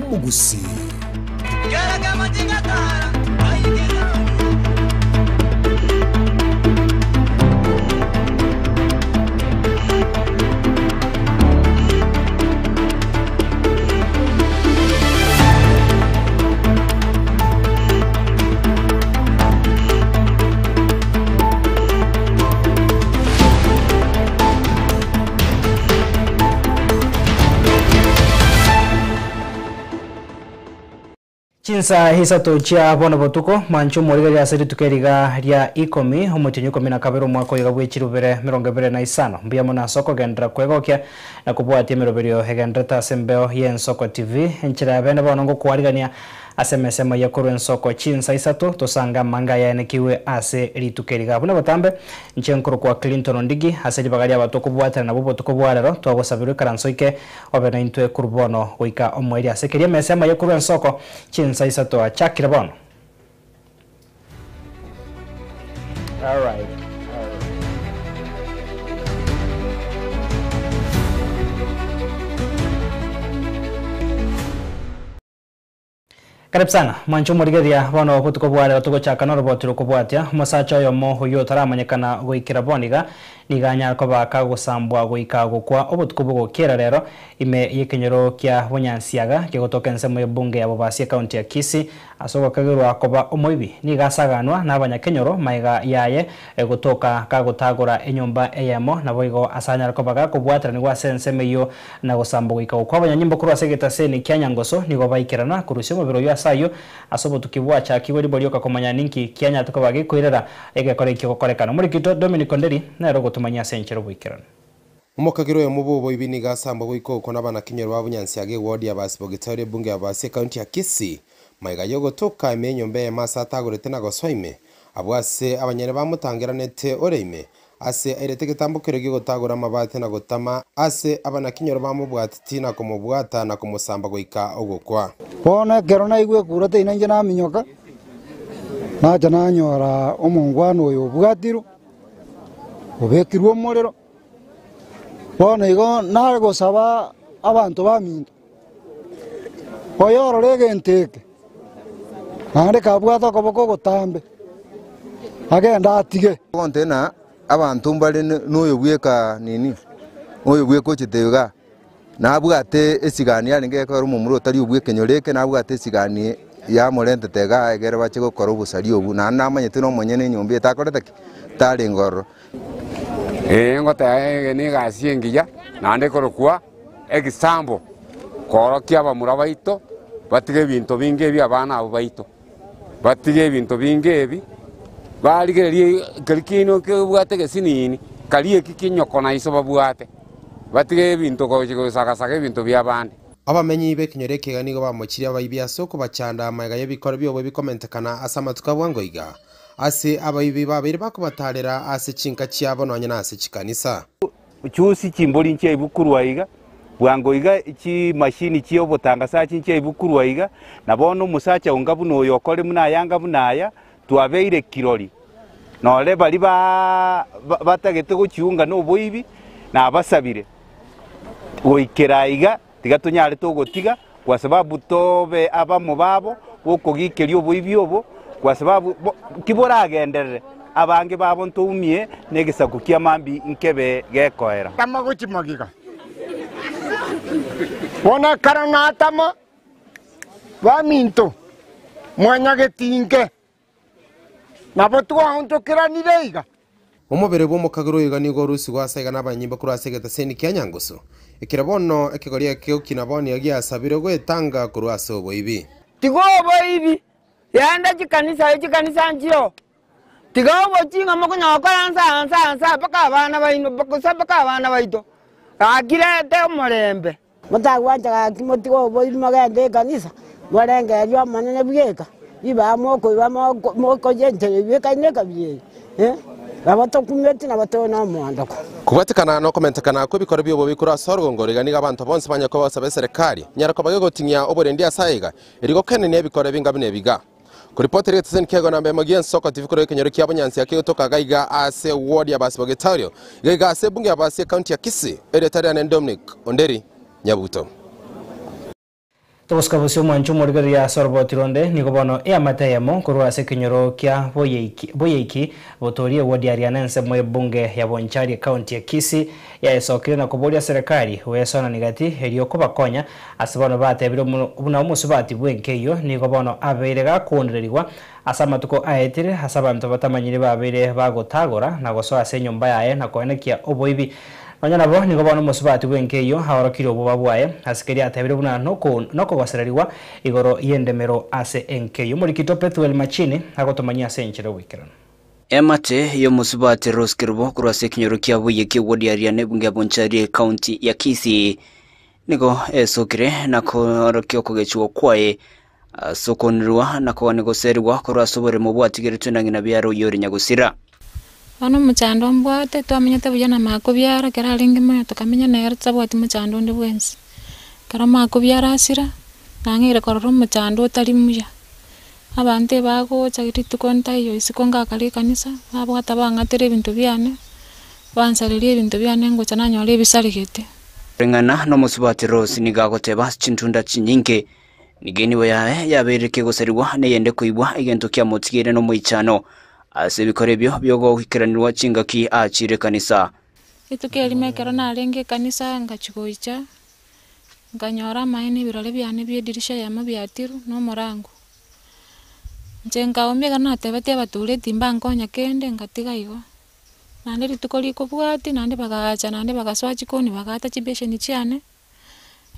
Omogusii. Chinsa isato chia bono botuko, mwanche omorigereria ase rituko eriga ria ikomi, omotienyi o ikomi na kabere omwaka oiga bwe chirubere emerongo ebere na isano. Mbuya mono ase okogenderera kwegokia na kobwatia emeroberio egendererete ase embeo y'Ensoko TV. Enchera ya bene bono ngokwarigania Ase emesemo eye korwa ensoko chinsa isato, tosange amanga ayaenekigwe ase rituko eri iga. Buna botambe, inche nkorokwa Clinton Ondigi, ase ribaga ri'abato okobwatana nabwo obotuko bwa rero, twagosabirwe ikaranso ike obe naintwe korwa bono goika omoerio ase keria emesemo eye korwa ensoko chinsa isato achakire bono. Alright. Alright. Karibu sana, mwanche omorigereria, bono obotuko bwa rero togochaka noroboti rokobwatia. Omosacha oyomo oyio otaramanyekana goikera bono iga, nigo anyare koba kagosambwa goika gokwa obotuko bogokiera rero ime y'ekenyoro kia Bonyansiaga kegotoka ensemo y'ebunge ya Bobasi ecounty ya Kisii ase ogokagerwa koba omoibi. Nigo asaganwa nabanyakenyoro magega yaye gotoka kagotagora enyomba eyemo naboigo ase anyare koba gakobwateranigwa ase ensemo eyio Na gosambwa goika gokwa abanyanyimbo korwa ase egetaseni kia nyangoso nigo baikerana korusia omobere oyio ase ayio, ase obotuki bwachakigwe ribo rioka komanya ninki kianyarete koba gekoirera egekora ekio gokorekana. Omorikito Dominic Onderi nere ogotomanyia ase enchera oboikeranu. Omokagera oyomo bw'oboibi nigo asambwa goika okwo nabanakenyoro ba Bunyansiaga eward ya Basibogitari ebunge ya Bobasi ecounty ya Kisii. Magega y'ogotoka ime enyomba eyemo ase atagorete na gosoa ime, abwo ase abanyene bamotangeranete ore ime, Ase airete egetambo keria gi'ogotagora amabati na gotama ase abanakinyoro bamobwateti na komobwata na komosamba goika ogokwa. Bono ekero naigwa ekura teina inche naminyoka, nacha nanyora omongwana oyo obwatirwe, obekirwe omorero. Bono igo nare gosaba abanto baminto, oyorore egento eke, naende kabwate okoboko ogotambe, agende atige. Ogontebia ng'a abanto mbare noyo bweka nini, oyo bweka ochete igaa, nabwate esigani yarenge gekogera omomura otari obwa ekenyoro eke, nabwate esigani yamorentete igaa egere bache gokora obosaria obwo, naende namanyete na omonyene enyomba eye takorete ki? Tarenge ororo. Ee, ngoteba eye negasi engiya, naende ekorokwa egisambo, koorokia abamura baito batige ebinto binge ebi abana abwo baito. Batige ebinto binge ebi, barigererie keria kiaino kebwate egesinini, karia eki kinyoko na iso babwate, batige ebinto gochi gosagasaga ebinto bi'abande. Abamenyi b'ekenyoro ekiga nigo bamochirie abaibi ase okobachanda magega y'ebikoro bi'oboibi komentekana ase amatuko a bwango iga, ase abaibi babeire bakobatarera ase chinka chiabo nonya nase chikanisa. Chusi chimbori nchiaibukurwa iga, bwango iga chimashini chi'obotangasachi nchiaibukurwa iga, na bono omosacha onga buna oyo okore buna ayanga buna aya, twabeire kirori. Nore baria batagete gochiunga noboibi, nabasabire goikera aiga, tiga tonyare togotiga, kwa sababu tobe abamo babo b'okogikeria oboibi obo, kwa sababu tiboragenderere, abange babo ntoumie negesaku kia mambia nkebe gekoera. Tama gochia magega. Bono ekero natama, baminto, mwanyagetinge, nabo twaonchokeranire iga. Omobere bw'omokagera oyo iga nigo orusigwe ase aiga nabanyimbo korwa ase egetaseni kia Nyangusu. Ekero bono ekegori eke gokina bono nigo giasabirwe gwetanga korwa ase oboibi. Tiga oboibi, genda chikanisa, echikanisa nchiroo, tiga obochinga mokonyara gokora nsa nsa nsa mpaka abana baino gose mpaka abana baito, gaki reta omorembe. Motagwancha gaki motige oboibi mogende ekanisa, morengererie Omonene bweka, ribaga mokoiba mokoyenchera ebibekaine ekabira eye, eh, nabo tokumeti nabo tore nomoondoko. Kobwatekana nokomentekana kw'ebikoro bi'obobe korwa ase orogongo roiga nigo abanto bonsi banyare koba basaba eserekari nyare koba gegoting'ia oborendi ase aiga, erio gokenenia ebikoro ebinga buna ebiga. Koripotera egeteseni kiago namba emo gi'ensoko TV korwa ekenyoro kia Bonyansi kegotoka gaiga ase ward ya Basibogetario, gaiga ase ebunge ya Basi ecounty ya Kisii, erieta riane Dominic Onderi Nyabuto. Togosika bosio omwancho omorigereria ase oroboti ronde, nigo bono eamate eyemo korwa ase ekenyoro kia Boyeiki Boyeiki botorie ewodi aria nensemo y'ebunge ya Bonchari ecounty ya Kisii yaesokire na koboria serekari goesonani gati erio kobakonya ase bono batebire buna omosubati bw'enka eyio nigo bono abeire gakoondererigwa ase amatuko aetire ase abanto batamanyiri babeire bagotagora na gosoa ase enyomba yaye na koenekia oboibi. Nonya nabo, nigo bono omosubati bw'enka eyio aorokirie obwoba bwaye, ase keria atebire buna nokogosererigwa igoro y'endemero ase enka eyio. Omorikito Pethuel Machini agotomanyia ase enchera y'oboikeranu. Eamate y'omosubati Rose Kerubo korwa ase ekenyoro kia Buye ki'ewodi ya Riane ebunge ya Bonchari ecounty ya Kisii nigo esokire na koorokia okogechigwa kwaye ase okonerwa na kogania goserigwa korwa ase oboremo bwatigeretwe na ng'ina biara oyio ore nyagosira. Bono omochando mbwate, twamenyete buya na makobiara ekero arenge moyo tokamenya nere totabwati mochando onde bwensi. Ekero makobiara asira, nang'eire korora omochando otari muya. Abanto ebagocha rituko ntaiyo isiko ngakare ekanisa, babwata bang'atera ebinto biane, bansareria ebinto biane ngocha nanyora ebisaregete. Koreng'ana nomosubati Rose nigo agoteba ase chintunda chinyinge, Nigo enibo yaye yabeire kegosarigwa neyende koibwa egento kiamotigeire nomoichano ase ebikoro ebio bi'ogoikeranigwa chingaki aachire ekanisa. Rituko erimo ekero narenge ekanisa ngachia goicha, nkanyora amaene ebirore biane bie edirisha eyemo biatirwe na omorango. Inche nkaumia ekero natebetie abatureti mbankonya kende ngatiga igo. Naende rituko rikobwatia naende bagaacha naende bagasoa chikoni bagaata chibesheni chiane.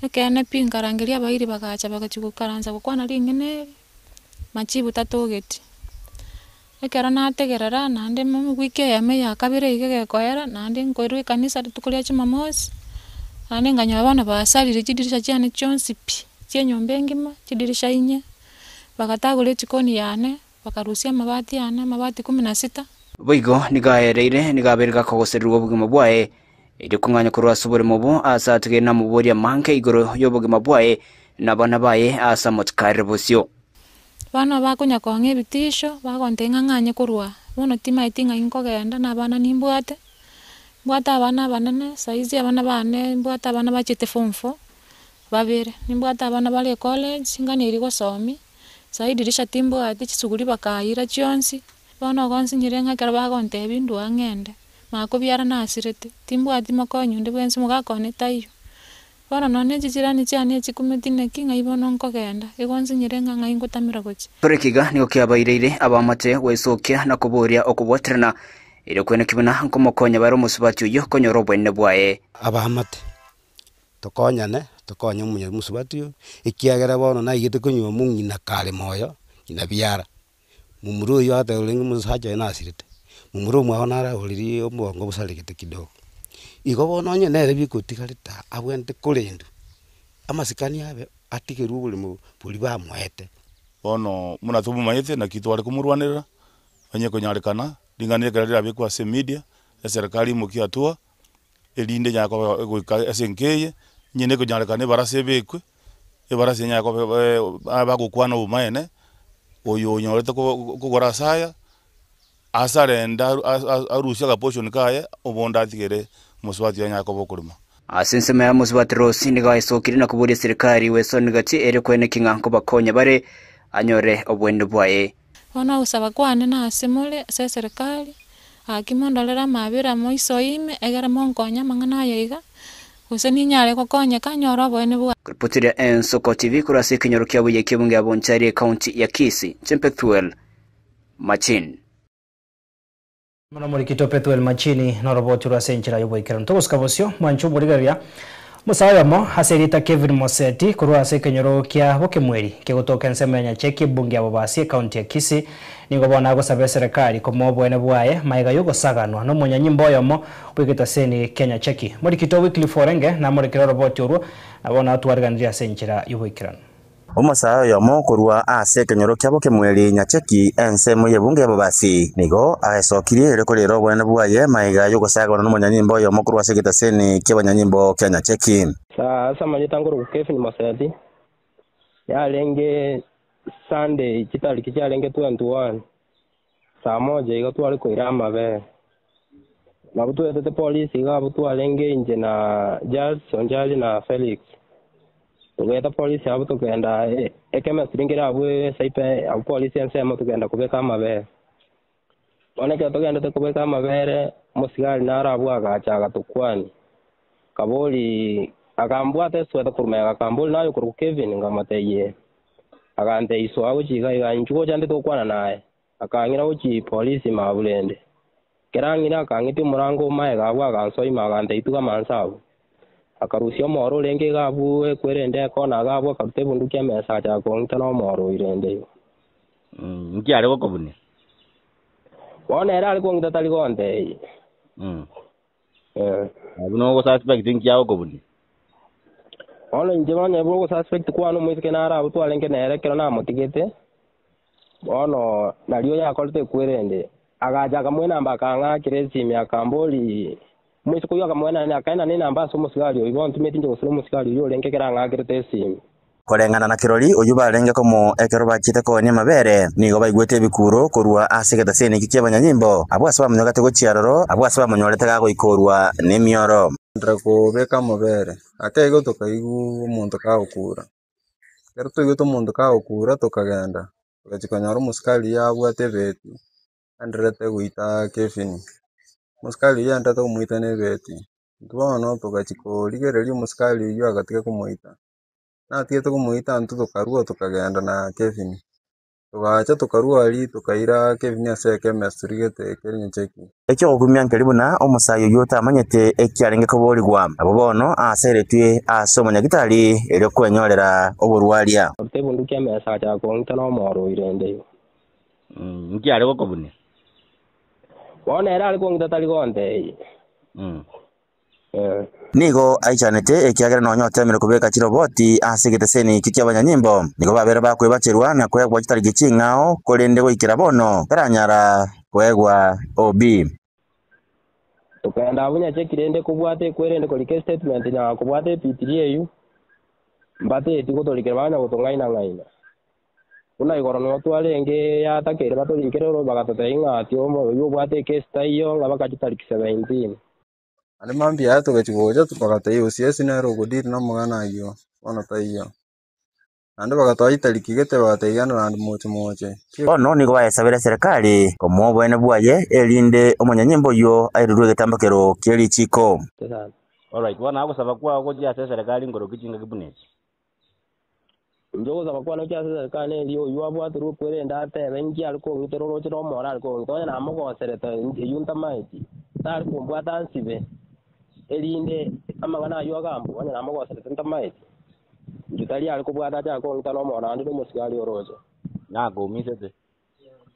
Ekeene pi nkarangeria abairi bagacha bagachia goikaransa gokwana ring'ana eri, machibu tatogeti. Ekero nategerera naende mo wiki eyemo eya kabere iga egekoera, naende nkoirwa ekanisa rituko ria jumamosi, naende nkanyora bono basarire chidirisha chiane chionsi pi, chia enyomba engima, chidirisha inye, bagatagora echikoni yane. Bakarusia amabati ane, amabati kumi na sita. Boigo nigo aereire, nigo abeire gakogosererwa obogima bwaye, erio kong'anya korwa ase oboremo obo aase atigaire namoborie amange igoro y'obogima bwaye na abana baye aase amotikarere bosio. Bono bakonya kong'a ebitisho, bagontebia ng'a ng'anye korwa aa. Bono timaeti ng'ai nkogenda, na abana nimbwate, mbwate abana abanene, saizi abana bane mbwate abana bachete form four, babere, nimbwate abana bare ecollege, nganeirie gosomia. Saii dirisha timbwati, chisuguri bakaira chionsi, bono ogonsinyire ng'a ekero bagontebia indua ng'ende, makobiara nasirete, timbwati mokonyi onde bwensi mogaka one taiyo. Bono nonye ne chichirani chiane echikumeti naki ng'ai bono nkogenda, igo nsinyire ng'a ng'ai ngotamera gochia. Kore ekiga nigo kiabaireire abaamate gwesokia na koboria okobwaterana, erio kweneki buna nkomokonya bare omosubati oyio konyora oboenene bwaye. Abaamate. Tokonyane, tokonye omonyamosubati oyo, ekiagera bono naigete konywa omong'ina kare moyo, ng'ina biara. Momura oyio agateba orenge omosacha oye nasirete, momura omwabo naro agoririe obongo bosaregete kidogo. Igo bono onye nere bikotigarete aa, abwenerete korendwa, amasikani abe atigerwe oboremo boria bamoete. Bono buna tomomanyete naki tware komorwanerera, onye konyarekana, ring'ana ekero rirabekwe ase emedia, eserekari imokie hatua. erinde enyare koba egoika ase enka eye, onye nekonyarekana ebarasa ebekwe, ebarasa enyare koba abagokwana obomaene, oyo onyorete ko kogora ase aya, ase arende aru arusie agaportion kaye, obonde atigere omosubati oye anyare koba okorema. Ase ensemo ya mosubati Rose nigo aesokire na koboria serikari Wesoni gati erio koeneki ng'a nkobakonya bare anyore oboenenu bwaye. Bono ogosaba kwane nase more ase eserekari, gaki mondorere amaabera moisoe ime, egere monkonye amang'ana aya iga, gose ninyare gokonyeka nyore oboene bwane. Kuripotiria Ensoko TV korwa ase ekenyoro kia Buya ki'ebunge ya Bonchari ecounty ya Kisii, Inche Pethuel Machin. Mono morikito Pethuel Machini noroboti rw'ase enchera y'oboikeranu. Togosika bosio, mwanche omorigereria omosae oyomo ase erieta Kevin Moseti korwa ase ekenyoro kia Bokemweri kegotoka ensemo ya Nyacheki ebunge ya Bobasi ecounty ya Kisii nigo bono agosaba eserekari komoa oboene bwaye magega y'ogosaganwa nomonyanyimbo oyomo bw'egetaseni kia Nyacheki. Morikito Wycliffe Orenge namorekere oroboti orwo na bono atwariganirie ase enchera y'oboikeranu. Omosae oyomo korwa ase ekenyoro kiabo Kemueli Nyacheki, ensemo y'ebunge y'Ababasi, nigo aesokirie erio korera obonene bwaye magega y'ogosagana nomonyanyimbo oyomo korwa ase egetaseni ki'abanyanyimbo kia Nyacheki. Ase amanyete nkorokwa Kevin Moseti, yarenge Sunday chitariki chiarenge 21, saa moja iga tware koira amabere. Nabo twetete polisi iga abwo twarenge inche na Judge Onjari na Felix. Togaeta polisi abwo tokagenda ekemestry nkere abwo esaipe abwo polisi ensemo tokagenda kobeka amabere. Bono ekero togendete kobeka amabere, omosigari naro abwo agacha agatokwania, akabori akambwata esweta korwa magega akambori naye okorokwa Kevin? Nkamotebia ee. Agantebia soa gochia iga iga inchuo gocha nde togokwana naye. Akang'ira gochia polisi ime abwo rende. Ekero ang'ire akang'itia omorango o magega abwo agansoa ime agantebia tugama nse abwo. Akarusia omoro orenge iga abwo ekwerende ekona iga abwo akaruta ebunduki emesa agachaka kong'ita nomoro oyio rende igo. Inki are gokobunia? Bono ere are kong'ita tari gontebia. Abwo nogosuspect inki agokobunia? Bono inche bono nabo ogosuspect kwane omoiseke naro abwo twarenge nere ekero namotigete, bono nario yakorete ekwerende, agacha akamoa enamba akang'akera esimi akamboria, omoiseke oyio akamoa akaenana enamba ase omosigari oyio, bono ntimeti inche gose nomosigari oyio orenge ekero ang'akerete esimi. Koreng'ana na kirori oyio barenge komo ekero bachiete koonia amabere, nigo baigwete ebikuro korwa ase egetaseni ekio ki'abanyanyimbo, abwo ase bamonyogete gochia aroro, abwo ase bamonyorete gagoikorwa nemioro. Twagenderera kobeka amabere, ake igo tokaigwa omonto kagokura. Ekero twaigwete omonto kagokura tokagenda, togachia konyora omosikari oyio abwate ebeti, aendererete goita Kevin. Omosikari oyio aendererete komoita na ebeti, intwe bono togachia korigereria omosikari oyio agatiga komoita. Natigete komoita intwe tokarua tokagenda na Kevin. Togacha tokarua aria tokaira Kevin ase echemistry gete kere nyacheki. Eki'ogokumia nkeri buna omosae oyio otamanyete ekiarenge koborigwa. Nabo bono aaseretwe ase omonyagitari erio kwenyorera oborwaria. Aruta ebunduki emesa agachaka kong'ita nomoro oyo rende igo. Inki are gokobunia? Bono ere are kong'ita tari gontebia. Nigo aichanete ekiagera nonya oteemire kobeka chiroboti ase egeteseni ekio ki'abanyanyimbo, nigo babere bakwebacherwa na koegwa chitariki ching'ao, korende goikera bono taranyara koegwa OB. Tokagenda abwo Nyacheki rende kobwata ekwerende korika estatement na kobwata epitiri eyio, mbateti gotorikera baganya gotong'aina-ng'aina. Buna igoro nigo twarenge yatakeire batorikere oro bagatotebia ng'a ati oyo obwate ekesi taiyo ng'a bakachitariki 17. Naende mambia yaye togachia gocha bagatebia OCS nere ogodeal na amang'ana ayio, bono taiyo. Naende bagatoa chitariki gete bagatebia genda naende moche moche. Bono nigo bayesabera eserekari komoa oboene bwaye, erinde omonyanyimbo oyio airerwe egetambokero kie richiiko. Alright, bono agosaba kwao gochia ase eserekari nkoroki chingaki buna echi. Inche ogosaba kwane gochia ase eserekari neria oyio abwaterwe okwerende atebe inki are kong'itera oroche romoro are kong'ita, onye namogoserete eyio ntamaeti, tari kombwata ansibe, erinde amang'ana ayio agambwe, onye namogoserete ntamaeti, inche tari are kobwata achake kong'ita nomoro naende nomosigari oroche. Nakoumisete.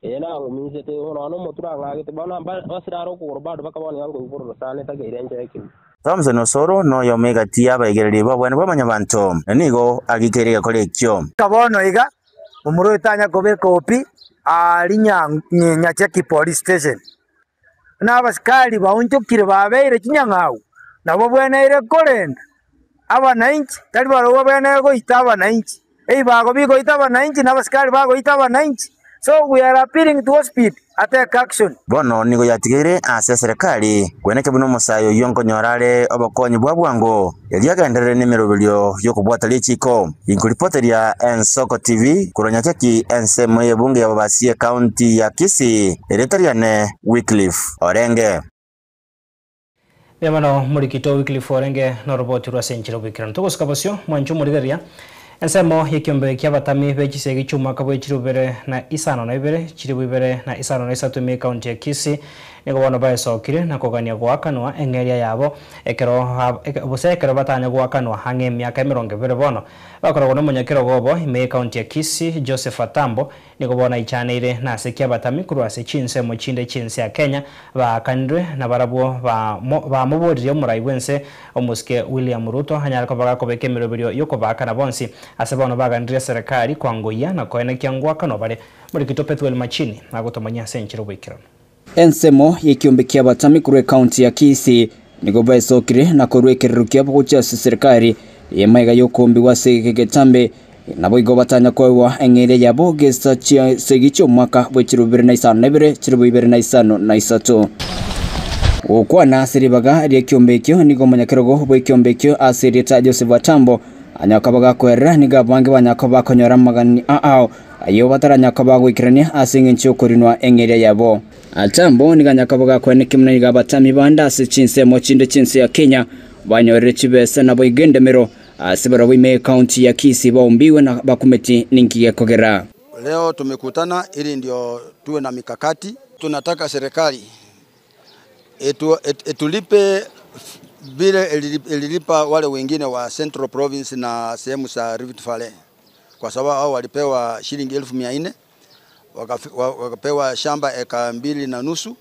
Ee, nang'umisete, nonya nomotwe nang'agete, bono basire are okogoro bado bakaba nigo nkoigwa orosana etakeire enchera ekemo. Thompson Osoro noyomo egati y'abaigereri b'obwene bwa Mwanyabanto, na nigo agikeire egekora ekio. Goika bono iga, omorwoti tanya kobeka opi aaria Nyacheki Police Station, na abasikari baonchokire babeire chinyang'au, nabo bweneire korenda abananchi, tari barobwo babweneire goita abananchi. Ebibago bigoita abananchi na abasikari bagoita abananchi, so we are appealing to Ospid atake action. Bono nigo yatigaire ase eserekari kweneke buna omosae oyio nkonyora are obokonyi bwa bwango, erio agenderere nemeroberio y'okobwata richiiko. Inkoripoteria Ensoko TV korwa Nyachaki ensemo y'ebunge ya Babasi ecounty ya Kisii, erieta riane Wycliffe Orenge. Mbuya mono morikito Wycliffe orenge noroboti rw'ase enchera oboikeranu. Togosuka bosio, mwanche omorigereria, ensemo y'ekiombe ki'abatami be chisegi chi'omwaka bwe chilifu ibere na isano na ibere, chilifu ibere na isano na isato ime ekaunti ya Kisii, nigo bono baesokire na kogania goakanwa eng'eria yabo ekero gose ekero batanya goakanwa ang'e emiaka emerongo ebere bono. Bakoragwa nomonyakerogo obo ime y'ekaunti ya Kisii, Joseph Atambo, Nigo bono aichaneire nase ki abatami korwa ase chinsemo chinde chi'ense ya Kenya baakanirwe, na barabwo bamoboririe omorai bw'ense omosike William Ruto anyare koba gakobeka emeroberio y'okobaakana bonsi. Ase bono baganirie eserekari kwangoyia na koenekia ngoakanwa bare. Morikito Pethuel Machini agotomanyia ase enchera oboikeranu. Ensemo y'ekiombe ki'abatami korwa ekaunti ya Kisii nigo baesokire na korua ekerero kiabo gochia ase serikali y'emaiga y'okombigwa ase egeka egetambe, naboigo batanya koegwa eng'eria yabo gesa chi'esegi chi'omwaka bwe chilifu ibere na isano na ibere, chilifu ibere na isano na isato. Gokwana ase ribaga ri'ekiombe ekio nigo omonyakerogo bw'ekiombe ekio ase erieta Joseph Atambo. Anyaka gakoerera nigo abange banyaka bakonyora amagani ao ayo bataranyaka bagoikerania ase eng'encho yokorinwa eng'eria yabo. Atambo nigo anyaka bagakwana kimuna nigo abatami bande ase chinsemo chinde chinse ya Kenya banyorire chibesa nabo iga endemero ase barabwo ime ekaunti ya Kisii baumbiwe na bakumeti ninki gekogera. Leo tumekutana ili ndio tuwe na mikakati. Tunataka serikali etulipe vile ililipa wale wengine wa Central Province na sehemu za Rift Valley, kwa sababu hao walipewa shilingi 1400 wakapewa shamba eka 2.5,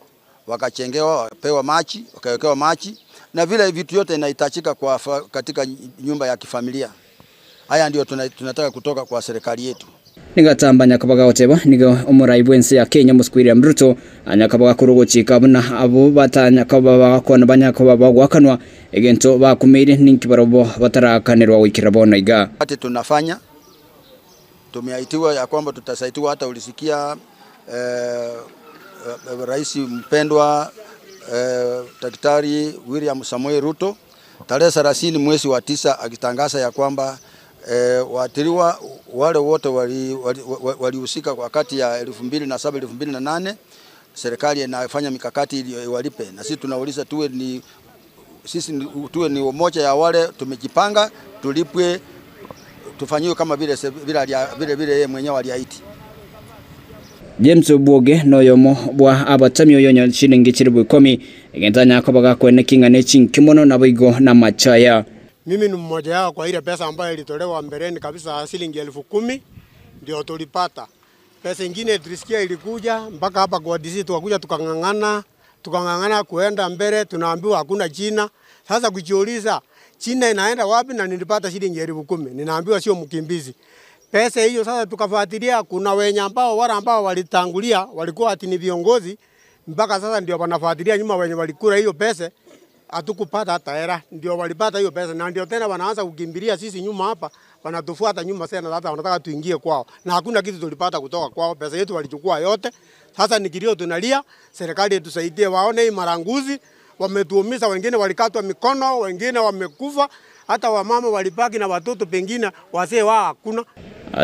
wakachengewa, wakapewa machi, wakawekewa machi na vile vitu yote inahitajika kwa katika nyumba ya kifamilia. Haya ndio tunataka kutoka kwa serikali yetu. Nigatamba nyakabaga oteba nigo omorai bwense ya Kenya Moscow William Ruto anyakabaga kurugochika buna abo batanyakaba bakona banyakaba bagwakanwa egento bakumeire ninki barobo batarakanirwa gwikira bona iga. Ati tunafanya tumeaitiwa ya kwamba tutasaidiwa. Hata ulisikia rais mpendwa Daktari William Samoei Ruto tarehe 30 mwezi wa 9 akitangaza ya kwamba waathiriwa wale wote walihusika wali wakati ya 2007 2008, serikali inafanya mikakati ili iwalipe. Na sisi tunauliza tuwe ni sisi tuwe ni umoja ya wale tumejipanga, tulipwe, tufanyiwe kama vile vile vile vile yeye mwenyewe aliahidi. James Obuoge noyomo bwa abatami oyonya shilingi chiribu 10 egentanya kobaga kwene kingane chinkimono naboigo na machaya. Mimi ni mmoja wao kwa ile pesa ambayo ilitolewa mbeleni kabisa, shilingi 10,000 ndio tulipata. Pesa ingine tulisikia ilikuja mpaka hapa kwa DC, tukakuja tukang'ang'ana kuenda mbele, tunaambiwa hakuna China. Sasa kujiuliza China inaenda wapi na nilipata shilingi 10,000, ninaambiwa sio mkimbizi. Pesa hiyo sasa tukafuatilia, kuna wenye ambao wale ambao walitangulia walikuwa ati ni viongozi, mpaka sasa ndio wanafuatilia nyuma wenye walikula hiyo pesa. Hatukupata hata hela, ndio walipata hiyo pesa, na ndio tena wanaanza kukimbilia sisi nyuma hapa, wanatufuata nyuma sana, hata wanataka tuingie kwao, na hakuna kitu tulipata kutoka kwao. Pesa yetu walichukua yote. Sasa ni kilio tunalia, serikali itusaidie, waone hii maranguzi wametuumiza. Wengine walikatwa mikono, wengine wamekufa, hata wamama walibaki na watoto, pengine wazee wao hakuna.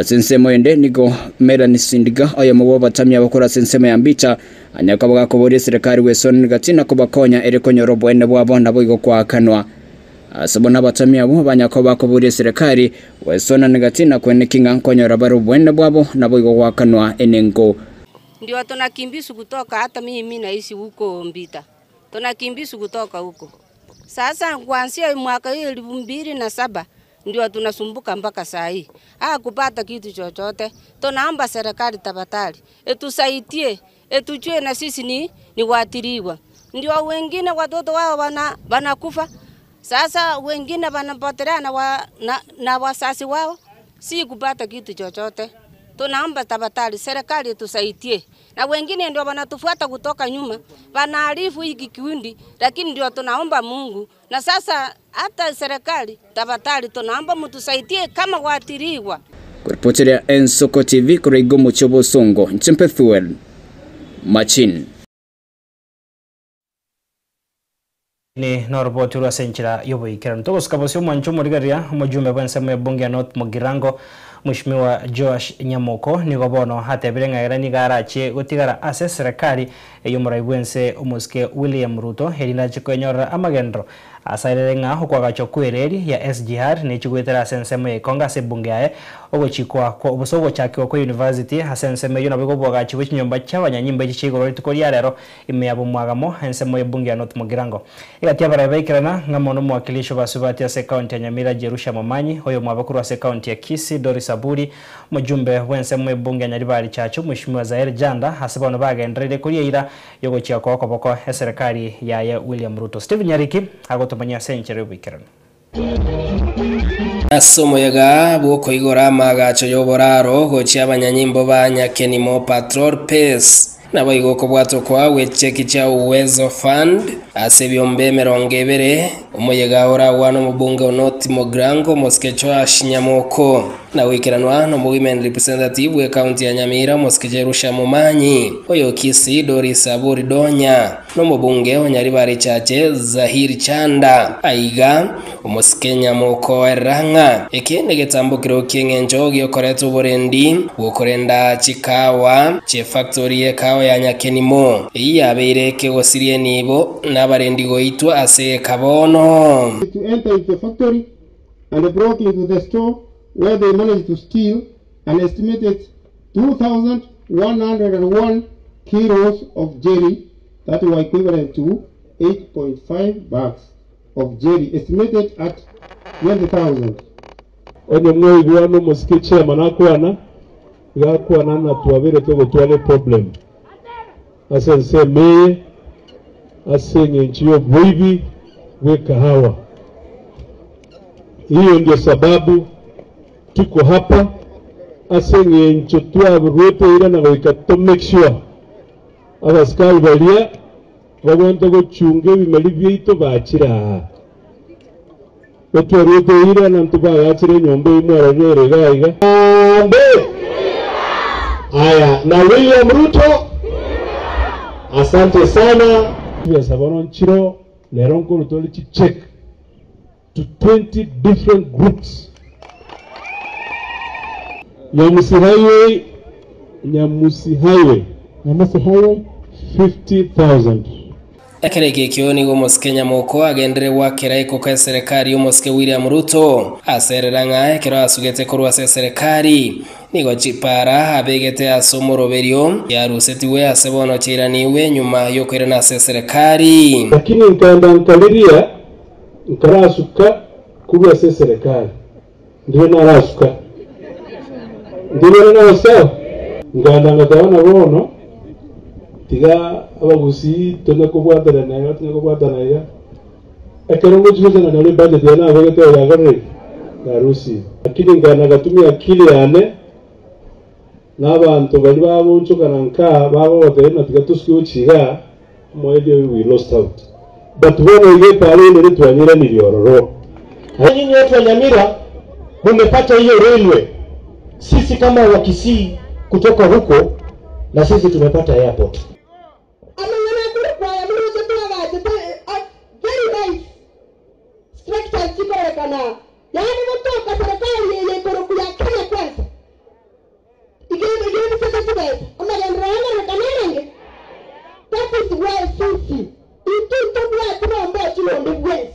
Sensemo ende nigo Melanie Sindiga oyo mubo batamya bakora sensemo ya mbita anyakabaga kuboria serikali wesoni gatina kubakonya ere konyoro bwene bwabo nabo igo kwakanwa. Asabona batamya abo banyakoba kuboria serikali wesona negatina kwene kinga nkonyora baro bwene bwabo nabo igo kwakanwa enengo. Ndio tunakimbisu kutoka, hata mimi naishi huko Mbita, tunakimbisu kutoka huko. Sasa kuanzia mwaka hiyo 2007 ndio tunasumbuka mpaka saa hii. Kupata kitu chochote. Tunaomba serikali tafadhali etusaidie, etujue na sisi ni waathiriwa. Ndio wengine watoto wao wanakufa. Sasa wengine wanapotelea na wazazi wao, si kupata kitu chochote. Tunaomba tafadhali serikali tusaidie. Na wengine ndio wanatufuata kutoka nyuma, wanaarifu hiki kikundi, lakini ndio tunaomba Mungu. Na sasa hata serikali tafadhali tunaomba mtusaidie kama waathiriwa. Kuripotiria Ensoko TV kurigo muchobo songo Nchempethuel Machin. Ni no ripoti rwa senchira yoboikera ntogosika bosio mwancho morigaria omojumbe bwensemo ya bunge ya North Mugirango Mheshimiwa Joash Nyamoko nigo bono hatebire ng'aira nigo arachie gotigara ase serikali eyo morai bwense omosike William Ruto erinda chikwenyorera amagendero asairere ng'a okwagacho kwereri ya SGR nechigwetera ase ensemo ya Ikongo ase ebunge yaye ogochikwa oboso ogochakiwa kwa university ase ensemo eyo nabo igobwagachi bwa chinyomba chia abanyanyimba echi chiigoro rituko ria rero ime ya bomwagamo ensemo ya ebunge ya North Mugirango igati abarai baikerana ng'a mono omowakilishi basubati ase ekaunti ya Nyamira Jerusha Momanyi oyo mwabakorwa ase ekaunti ya Kisii Doris Aburi mujumbe bwensemo ebunge ya Nyaribari Chachu Mheshimiwa Zaire Janda ase bono bagendereire koria ira yogochia kwa okoboko eserikali yaye William Ruto. Stephen Nyariki agotomanya senchero yoboikerano. Asomo yaga bwoko igora amagacho yoboraro gochia abanyanyimbo ba Nyakenimo Patrol Pace nabo igoko bwato kwa wecheki cha Uwezo Fund Ase ebiombe 20, omoyega oragwane omobunge o North Mogrango omosike Joash Nyamoko, na goikeranwa nomowomen representative bw'ecounty ya Nyamira omosike Jerusha Momanyi, oyo Kisii Doris Abori Donya, nomobunge o Nyaribari Chache Zahir Chanda. Aiga omosike Nyamoko erera ng'a eke negetambokero ki'eng'encho giokoreta oborendi bw'okorenda chikawa chi'efactori y'ekawa ya Nyakenimo, eyio yabeire ekegosiria enibo na abarendi goitwa ase egeka bono. To enter into the factory and broke into the store where they managed to steal an estimated 2,101 kilos of jelly that were equivalent to 8.5 bags of jelly estimated at 20,000. Onye mwaigwa nomosike chairman akwana, iga akwana ng'a twabeire togotwara eproblem ase ensemo eye ase eng'encho y'oboibi bw'ekahawa. Hiyo ndio sababu tuko hapa ase eng'encho twaruete eira na goika to make sure abasikari baria bagwente gochunga ebimeri biaito bachire aa. Otwaruete eira na ntobagachire enyomba eyio mwarorire ere iga iga. Harambee! Aya, na William Ruto, asante sana. Chibesa bono nchiro rero nkorwa tore chicheck to 20 different groups. Nyamusi Highway, Nyamusi Highway, Nyamusi Highway, 50,000. Ekero eke ekio nigo omosike Nyamoko agenderere goakera ekoko eserekari y'omosike William Ruto aserera ng'a ekero asugete korwa ase eserekari nigo chipara abegete ase omoroberio chiarusetigwe ase bono chiairanigwe nyuma y'okoirana ase eserekari. Lakini nkaenda nkariria nkarasuka korwa ase eserekari, ndibe narasuka, ndibe nagosawa, nkaenda ngateba ng'a bono tiga abagusii tonya kobwaterana iga, tonya kobwatana iga, ekero ngochia gocha nanyora ebudget yaye nabegete oo yakorire ki? Yarusirie. Lakini nkaenda ngatumia akili yane, na abanto baria bagoonchokana nkaa bagogotebia ng'a tiga tosuke gochia igaa, omoerio oyo we lost out. But bono iga epaara enene twanyeranirie ororo. Nyinyi watu wa Nyamira mumepata hiyo railway, sisi kama Wakisii kutoka huko na sisi tumepata airport. Amang'ana akorokwa aya moroche twagachete very nice structures chikorekana aa, yaani gotoka serikali eye ekorokwa ya Kenya Kwanza igende igebisete chibesa amagenderero aya arorekane arenge? That is why sisi intwe ntobwati rombochi ronde bwensi.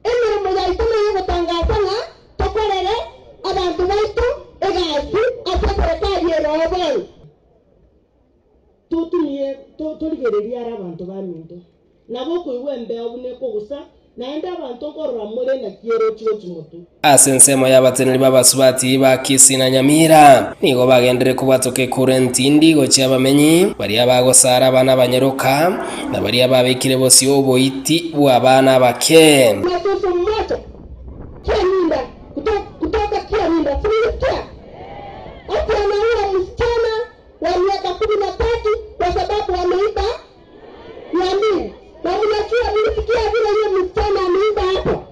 Emeremo yaito neyogotangasa ng'a tokorere abanto baito egasi ase eserekari ere oo bono. Totumie torigererie are abanto baminto, nabo okoigwa embeo buna ekogusa, naende abanto nkorora more naki erochie gochia motwe. Ase ensemo y'abateneneri b'abasubati ba Kisii na Nyamira nigo bagenderere kobwatoka ekura entindi gochia abamenyi baria bagosara abana abanyaroka, na baria babekire bosio oboiti bw'abana abake. Masusu mmoja Kiaminda kutoka Kiaminda si nilisikia ati anaua msichana wa miaka 13 kwa sababu ameiba 200 na mnajua nilisikia vile hiyo msichana ameiba hapo.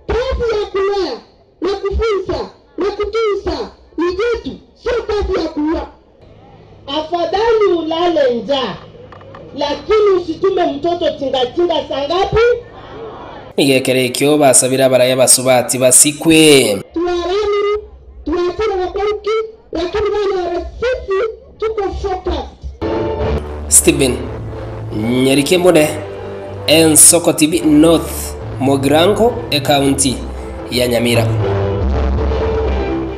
Kazi ya kulea na kufunza na kutunza ni yetu, sio kazi ya kuua. Afadhali ulale njaa lakini usitume mtoto tingatinga saa ngapi? Nigo ekero ekio basabire abarai abasubati basikwe. Tuwaramiri, tuwachane gokora ki, lakini banyore sisi tuko focused. Stephen Nyarikembone, Ensoko TV North Mugirango, Ekaunti ya Nyamira.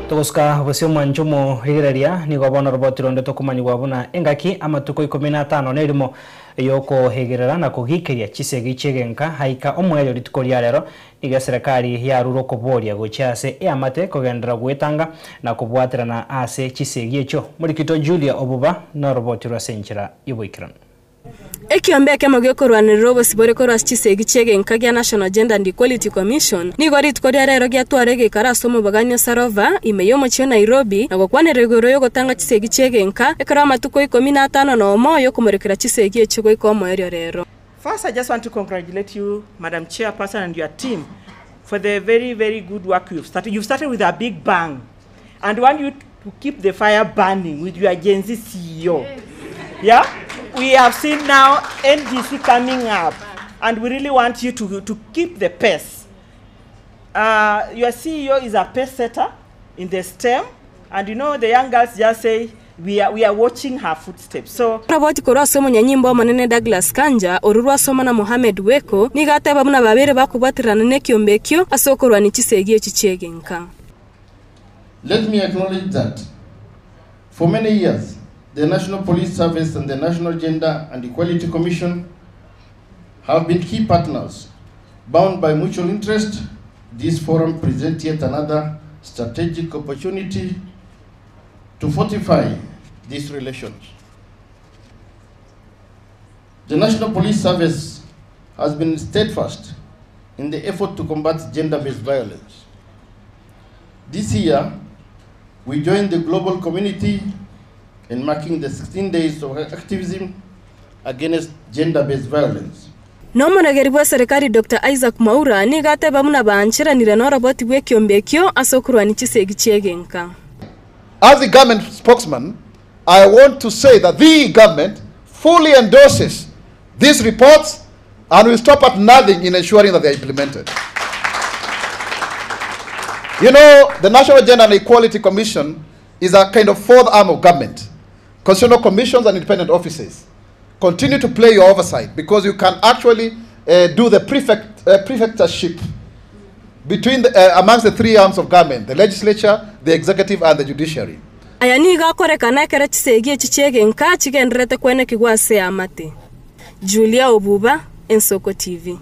Togosuka bosio omwancho omorigereria, nigo bono oroboti ronde tokomanyigwa buna engaki amatuko ikomi na atano na erimo y'okohegerera na kogikeria chisegi chi'egenka aika omoerio rituko ria rero, nigo eserekari yarure okoboria gochia ase eamate kogenderera gwetanga na kobwaterana ase chisegi echio. Morikito Julia Obuba noroboti rw'ase enchera y'oboikeranu. Ekiombe ekemo gekorwanerera obosibore korwa ase chisegi chi'egenka gia National Gender and Equality Commission nigo rituko ria rero giatwara egeikaro ase omobogani o Sarova ime y'omochie o Nairobi na gokwanera igoro y'ogotanga chisegi chi'egenka ekero amatuko ikomi na atano na omo y'okomorekera chisegi echio goika omoerio rero. First, I just want to congratulate you, Madam Chairperson, and your team for the very, very good work you've started. You've started with a big bang. And want you to keep the fire burning with your Gen Z CEO. Yeah? We have seen now NGC coming up, and we really want you to, to keep the pace. Your CEO is a pace setter in the STEM, and you know the young girls just say, we are, we are watching her footsteps. So Oroboti korwa ase omonyanyimbo omonene Douglas Kanja, orwo rwasoma na Mohammed Weko, nigo ateba buna babeire bakobwaterana nekiombe ekio ase okorwania chisegi echi chi'egenka. Let me acknowledge that for many years, the National Police Service and the National Gender and Equality Commission have been key partners. Bound by mutual interest, this forum presents yet another strategic opportunity to fortify these relations. The National Police Service has been steadfast in the effort to combat gender-based violence. This year, we joined the global community in marking the 16 days of activism against gender-based violence. Na omoregeri bw'eserekari Dr Isaac Mwaura nigo ateba buna baancheranire noroboti bw'ekiombe ekio ase okorwania chisegi chi'egenka. As the government spokesman, I want to say that the government fully endorses these reports and will stop at nothing in ensuring that they are implemented. You know, the National Gender and Equality Commission is a kind of fourth arm of government. Constitutional commissions and independent offices. Continue to play your oversight because you can actually do the prefect, prefectorship between the, amongst the three arms of government, the legislature, the executive, and the judiciary. Aya nigo akorekana ekero chisegi echi chi'egenka chigendererete kwenekigwa ase eamate. Julia Obuba, Ensoko TV.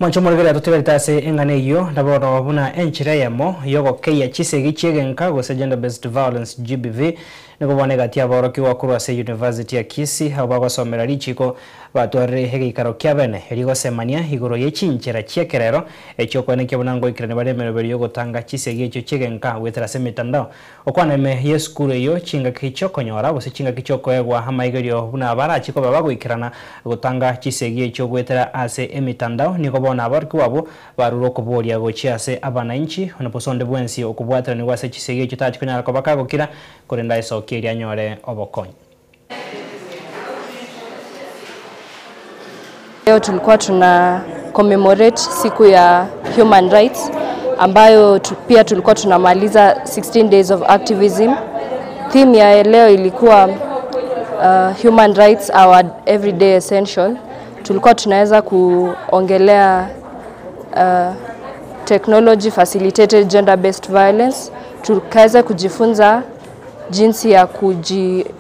Mwanche omorigereria totigarete ase eng'ana eyio, na bono buna enchera eyemo y'ogokeyia chisegi chi'egenka gose Gender Based Violence, GBV, nigo bono egati y'aborokigwa korwa ase University ya Kisii abwo bagosomera richiko batwarire egeikaro kia bene erio gosemania igoro ye chinchera chi'ekerero echiokoenekia buna ngoikerania bare emeroberi y'ogotanga chisegi echio chi'egenka goetera ase emetandao. Okwana ime y'esukuru eyio chingaki chi'okonyora gose chingaki chi'okoegwa amaigerio buna barachie koba bagoikerana gotanga chisegi echio goetera ase emetandao nigo bono aborokigwa abwo barure okoboria gochia ase abanainchi onye onde bwensi okobwateranigwa ase chisegi echio tachi konyara koba kagokira korende aesokie erio anyore obokonyi. Leo tulikuwa tuna commemorate siku ya human rights ambayo tu, pia tulikuwa tunamaliza 16 days of activism. Theme ya leo ilikuwa human rights our everyday essential. Tulikuwa tunaweza kuongelea technology facilitated gender based violence. Tukaweza kujifunza jinsi ya kujichunga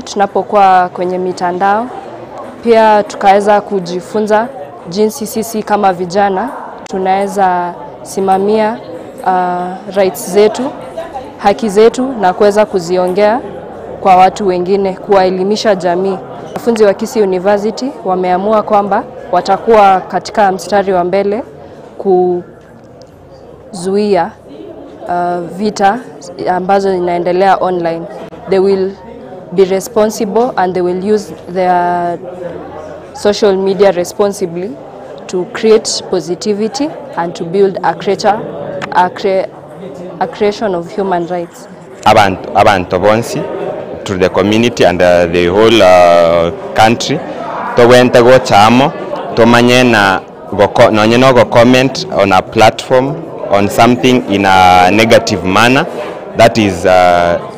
tunapokuwa kwenye mitandao. Pia tukaweza kujifunza jinsi sisi kama vijana tunaweza simamia rights zetu, haki zetu na kuweza kuziongea kwa watu wengine, kuwaelimisha jamii. Wanafunzi wa Kisii University wameamua kwamba watakuwa katika mstari wa mbele kuzuia vita ambazo zinaendelea online. They will be responsible and they will use their social media responsibly to create positivity and to build a, creature, a, cre a creation of human rights. Abantu, abantu bonsi to the community and the whole country togwente gochamo tomanye na goko, nonye no go comment on a platform on something in a negative manner that is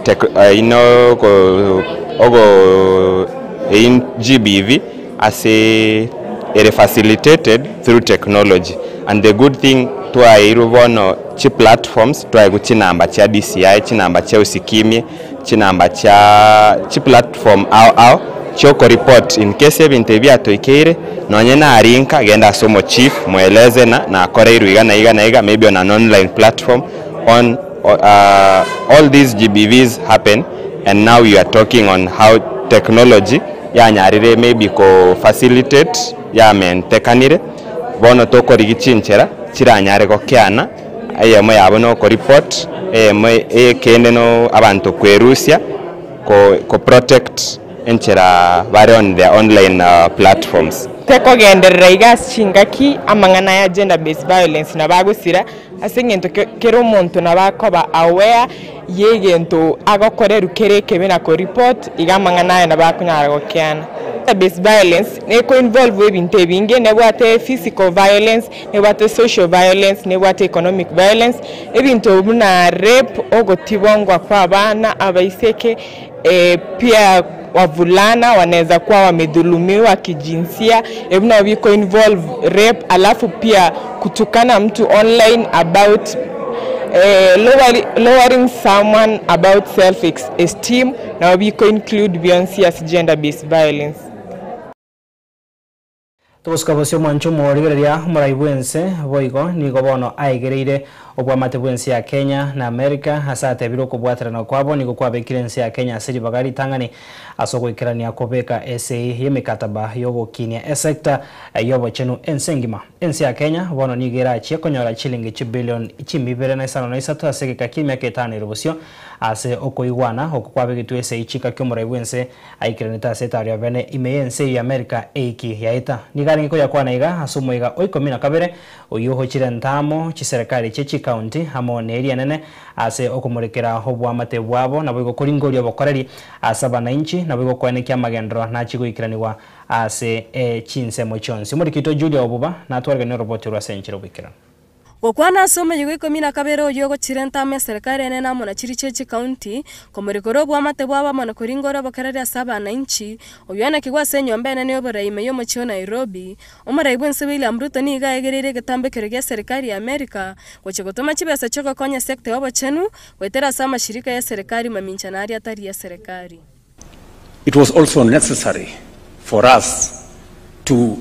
tech, you know go ogo in GBV as a it facilitated through technology. And the good thing twairu bono chi platforms twaigu chinamba cha DCI, chinamba cha usikimie, chinamba cha chi platform ao ao choko report in case ebintu ebyatoikeire nonye narinka genda somo chief mweleze na nakora iru iga na iga na iga maybe on an online platform on all these GBVs happen, and now you are talking on how technology yanyarire maybe ko facilitate yamentekanire bono tokorigi chinchera chiranyare gokeana eyemo yabo no ko report eyemo eyekende no abantu kwerusia ko, ko protect Enchera bare on their online platforms. Tekogenderera iga ase chingaki amang'ana aya gender based violence nabo agosira ase eng'encho kera omonto nabo akoba aware y'egento agokorerwa kere ekebe na ko report iga amang'ana aya nabo akonyara gokeana. Gender based violence neko involve ebinto ebinge, nebwate physical violence, nebwate social violence, nebwate economic violence, ebinto buna rape, ogotibongwa kwa abana abaiseke, Pia wavulana wanaweza kuwa wamedhulumiwa kijinsia, ebio nabo biko involve rape, alafu pia kutukana mtu online about lowering someone about self esteem nabo biko include bionsi ase gender based violence. Togosika bosio omwancho omorigereria omorai bw'ense boigo nigo bono aegereire obwamate bw'ense ya Kenya na America ase atebire okobwaterana kwabo nigo kwabekire ense ya Kenya ase ribaga ritang'ani ase ogoikerania kobeka esei y'emekataba y'ogokinia esecta y'obochenu ense engima. Ense ya Kenya bono nigo erachie konyora chilingi chibillion chimibere na isano na isato ase egeka ki'emiaka etano ere bosio ase okoigwana oko kwabegetwe esei chika ki'omorai bw'ense Aikeranete ase etaaro ya bene ime y'ense eyio y'Amerika eiki yaeta. Nigo arenge koyakwana iga ase omoiga o ikomi na kabere, oyio ohochire ntamo chiserekari chie chikaunti amo neria enene ase okomorekera oboamate bwabo, naboigo koringoria obokoreri ase abanainchi, naboigo koenekia amagenderero nachie goikeranigwa ase chinsemo chionsi. Omoriki oito Julia Obuba natwareganie oroboti orwo ase enchera oboikeranu. Gokwana ase omoyega o ikomi na kabere oyio ogochira entama eserekari enene amo na chiria chie chikaunti, komorekora oboamate bwabo amo na koringora obokereri ase abananchi, oyio anakigwe ase enyomba enene y'oborai ime y'omochie o Nairobi, omorai bw'ense William Ruto nigo aegereire egetambo ekero gia eserekari ya America gochia gotoma chibesa chiogokonya sector y'obochenu goetera ase amashirika y'eserekari mamincha na aria atari y'eserekari. It was also necessary for us to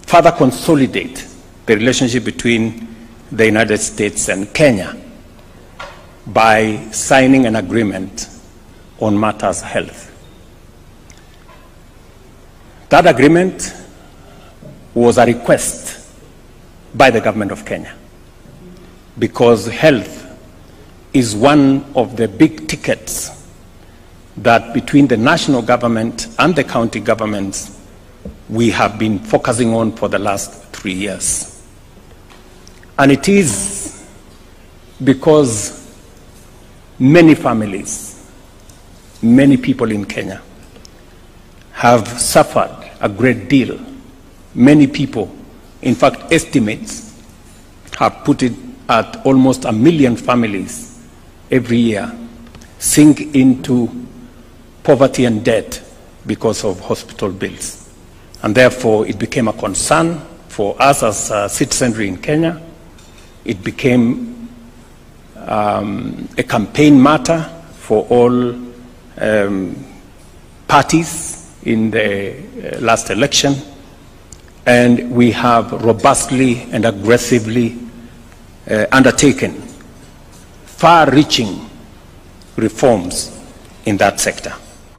further consolidate the relationship between the United States and Kenya by signing an agreement on matters health. That agreement was a request by the government of Kenya because health is one of the big tickets that between the national government and the county governments we have been focusing on for the last three years. And it is because many families, many people in Kenya have suffered a great deal. Many people, in fact, estimates have put it at almost a million families every year sink into poverty and debt because of hospital bills. And therefore, it became a concern for us as a citizenry in Kenya. It became um, a campaign matter for all um, parties in the uh, last election. And we have robustly and aggressively uh, undertaken far reaching reforms in that sector.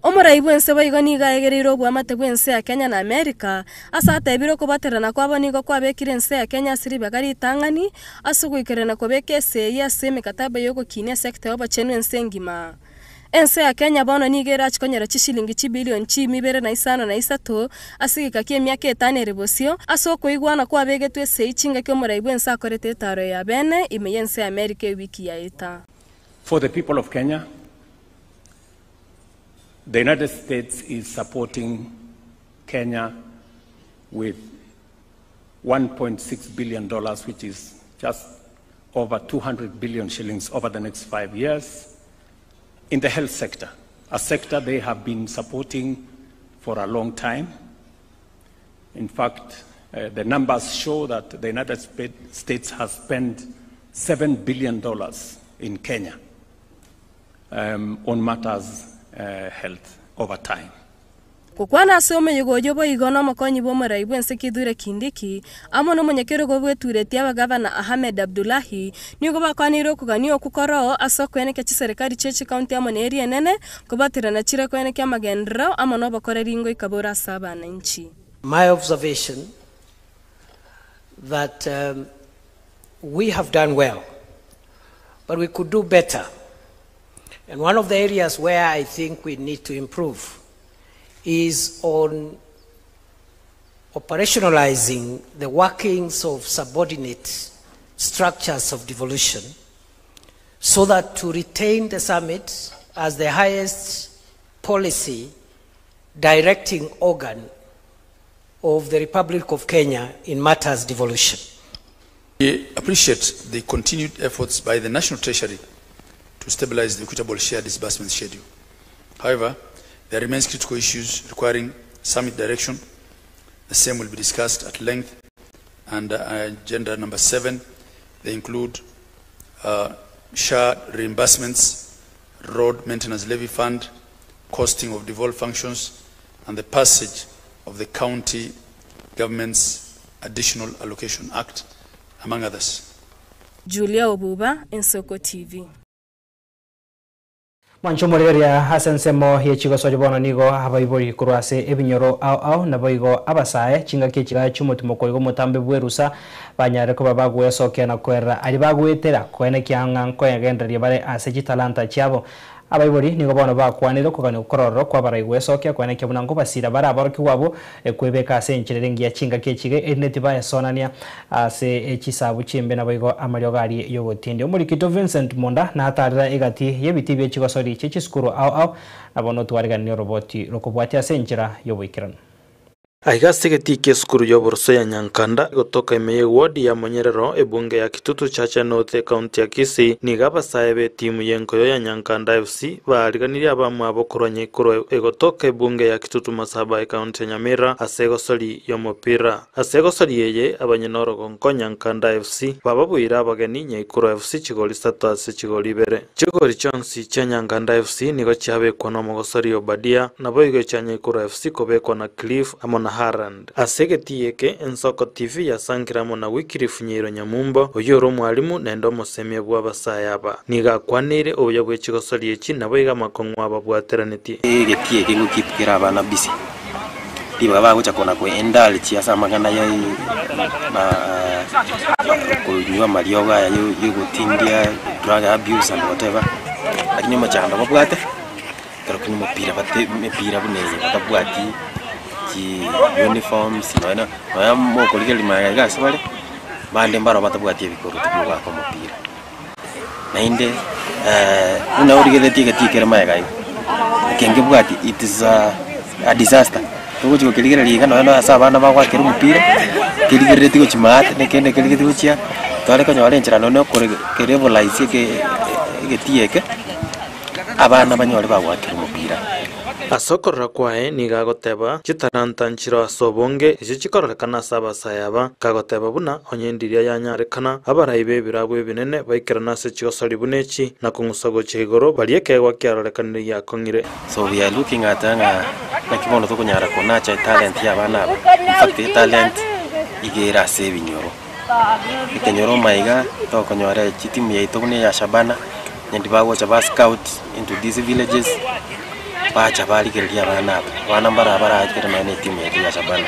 Omorai bw'ense boigo nigo aegereire oboamate bw'ense ya Kenya na Amerika, ase atebire okobaterana kwabo nigo kwabekire ense ya Kenya ase ribaga ritang'ani ase ogoikerana kobeka esegi ase emekataba y'ogokinia sector y'obochenu ense engima. Ense ya Kenya bono nigo erache konyora chishilingi chibilioni chiimi ibere na isano na isato ase egeka ki'emiaka etano ere bosio, ase okoigwana kwabegetwe esegi chingaki omorai bw'ense akorete etaaro ya bene ime y'ense ya Amerika ewiki yaeta. For the people of Kenya, the United States is supporting Kenya with $1.6 billion, which is just over 200 billion shillings over the next five years in the health sector, a sector they have been supporting for a long time. In fact, uh, the numbers show that the United States has spent $7 billion in Kenya um, on matters uh, health over time. Gokwana ase omoyega oyio boigo nomokonyi bw'omorai bw'ense Kithure Kindiki, amo nomonyakerogo bw'etureti y'abagavana Ahmed Abdullahi, nigo bakwaneire okogania okwo koroo ase okoenekia chiserekari chie chikaunti amo na eria enene kobaterana chire koenekia amagenderero amo nobokoreri ngoika bore ase abananchi. My observation that um, we have done well, but we could do better. And one of the areas where I think we need to improve is on operationalizing the workings of subordinate structures of devolution so that to retain the summit as the highest policy directing organ of the Republic of Kenya in matters devolution. We appreciate the continued efforts by the National Treasury to stabilize the equitable share disbursement schedule. However, there remains critical issues requiring summit direction. The same will be discussed at length under agenda number 7. They include share reimbursements, road maintenance levy fund, costing of devolved functions, and the passage of the County Government's Additional Allocation Act, among others. Julia Obuba, Ensoko TV. Mwancho morigeria ase ensemo ye chigosori bono nigo abaibori korwa ase ebinyoro ao ao naboigo abasae chingaki echiga chi'omotimoko igo omotambe bwerusa banyare koba bagwesokia na kwerera aria bagwetera koenekia ng'a nkoegendereria bare ase chitalanta chiabo. Abaibori nigo bono bakwanire okogania okorororo kwa abarai gwesokia koenekia buna nkobasira bare aborokigwa abwo kwebeka ase enchera ere engiya chingaki echige erinde tibaesonania ase chisabu chimbe naboigo amariogo aria y'ogotindia. Omorikito Vincent Monda natarera egati y'ebiti bie chigosori chie chisukuru ao ao na bono otwariganirie oroboti rokobwatia ase enchera y'oboikeranu. Aiga ase egetii kia esukuru y'oboroso ya Nyankanda, egotoka ime y'eward ya Monyerero, ebunge ya Kitutu Chache North, ekaunti ya Kisii, nigo abasae b'etimu y'enkoyo ya Nyankanda FC baariganirie abamwabo korwa Nyaikoro egotoka ebunge ya Kitutu Masaba, ekaunti ya Nyamira, ase egosori y'omopira. Ase egosori eye, abanyene orogonko Nyankanda FC bababuire abageni Nyaikoro FC chigori isato ase chigori ibere. Chigori chionsi chia Nyankanda FC nigo chiabekwa nomogosori Obadia, naboigo echia Nyaikoro FC kobekwa na Cliff amo na Harland. Ase egetii eke, Ensoko TV yasankire amo na Wycliffe Nyairo Nyamumbo, oyio ore omwalimu naende omosemia bw'abasae aba. Nigo akwaneire obuya bwe chigosori echi naboigo amakong'u ababwateranetie. Egetii eke ngokeep kere abana busy, ribaga bagocha kona ko indulge ase amang'ana ya konywa amariogo aya ya ogotindia, drug abuse and whatever, lakini omochando babwate, ekero kende omopira bate emepira buna eye batabwati chi uniforms nonya na nonya mokorigereria magega iga ase bare, bande mbaro batabwati ebikoroto bia ogoaka omopira. Naende buna origereretie egetii kere magega iga, eke nkebwati it is a disaster, togochi gokerigereria iga nonya na ase abana bagoakera omopira, kerigereretie gochia maate na ekende kerigereretie gochia, tware konyora enchera nonya na okore kerevolise eke egetii eke, abana banyore bagoakera omopira. Ase okorora kwaye nigo agoteba, Chitalanta nchiro ase obonge, echio chikororekana ase abasae aba, kagoteba buna onye ndiria yanyarekana, abarai b'ebirabu ebinene baikerane ase chigosori buna echi, na kong'usa gochia igoro baria ekeegwa kiarorekanire giakong'ire. So we are looking at ng'a naki bono tokonyara ko nurture etalent ya abana aba, in fact etalent iga ere ase ebinyoro. Ekenyoro maiga tokonyora chitimu yaito buna eya Shabana, naende bagocha ba scout into these villages, bacha barigereria abana aba, abana mbara barachire nonya na etimu yaito ya Shabana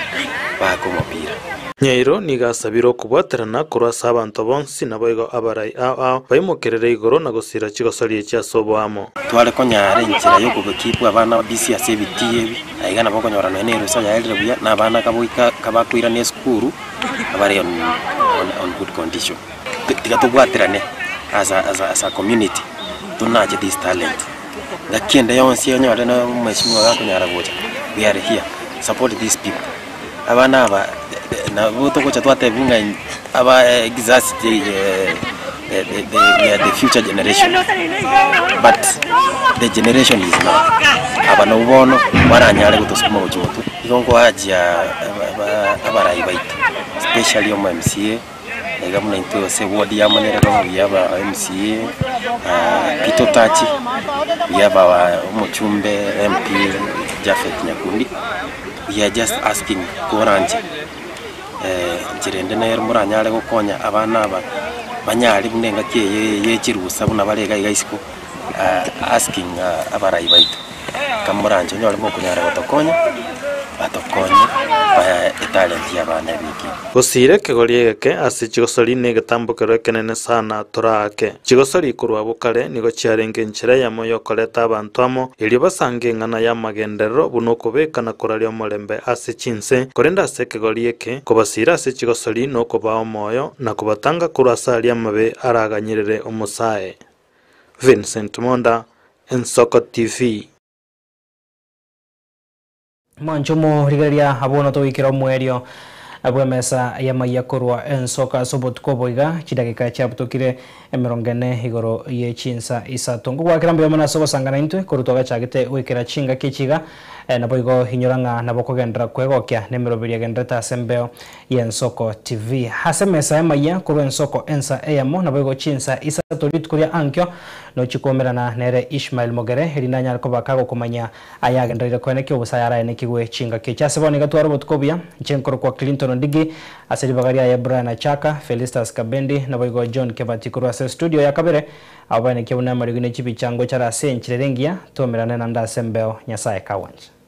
baake omopira. Nyairo nigo asabire okobwaterana korwa ase abanto bonsi naboigo abarai ao ao baimokerere igoro na gosira chigosori echi ase oboamo. Tware konyara enchera y'okobekeep abana busy ase ebitii ebi, aiga nabo okonyora nonya na erusa yaerire buya, na abana kaboika kabakoirana esukuru, abare on on good condition. Tiga tobwaterane as a as a as a community, tonache this talent. Ngaki ende yonsi onyore na omweshimiwa gakonyara gocha, we are here, support these people. Abana aba nabo togocha twatebiwa ng'a aba exas the we are the future generation, but the generation is now. Aba nabwo bono baranyare gotosukuma gochia motwe. Igo nkoachia abarai baito especially omo MCA. Iga buna intwe ase eward ya Manyerere we have our MCA, Peter Otachi, we have our omochumbe MP Japhet Nyakundi, we are just asking koranche enchera ende nere moranyare gokonya abana aba banyare buna engaki eye ye chirusa buna bare iga iga isiko asking abarai baito, kamoranche onyore mokonyara gotokonya. Batokonye bae etalent ya abana ebeke. Gosiira ekegori egeke ase chigosori na egetambokero ekenene sana toraake. Chigosori korwa abwo kare nigo chiarenge enchera eyemo y'okoreta abanto amo, erio basange eng'ana y'amagenderero buna okobeka na koraria omorembe ase chinse, korende ase ekegori eke, kobasiira ase chigosori na okobaa omoyo, na kobatanga korwa ase aria amabe araganyerere omosae. Vincent Monda, Ensoko TV. Mwanche omorigereria abwo togoikera omoerio bw'emesa y'amaiya korwa ensoko ase obotuko obo iga, chidakika chiabutokire emerongo ene igoro ye chinsa isato. Ngogwakera mbuya mono ase ogosangana intwe korwa twagachagete goikera chingaki echi iga, naboigo inyora ng'a nabo okogenderera kwegokia nemeroberi egendererete ase embeo y'Ensoko TV. Ase emesa y'amaiya korwa ensoko ensa eyemo naboigo chinsa isato rituko ria ankio nochie koumerana nere Ishmael Mogere erinde anyare koba kagokomanya Ayagendereire koenekia obosae araenekigwe chingaki echi. Ase bono iga tware obotuko obuya, inche nkorokwa Clinton Ondigi, ase ribaga riaye Brian Achaka, Felistus Kabendi, naboigo John Kebati korwa ase estudio ya kabere, abwo baenekia buna amariogi ne chibicha ngochare ase enchera ere engiya, twaumerane naende ase embeo, Nyasae kagwancha.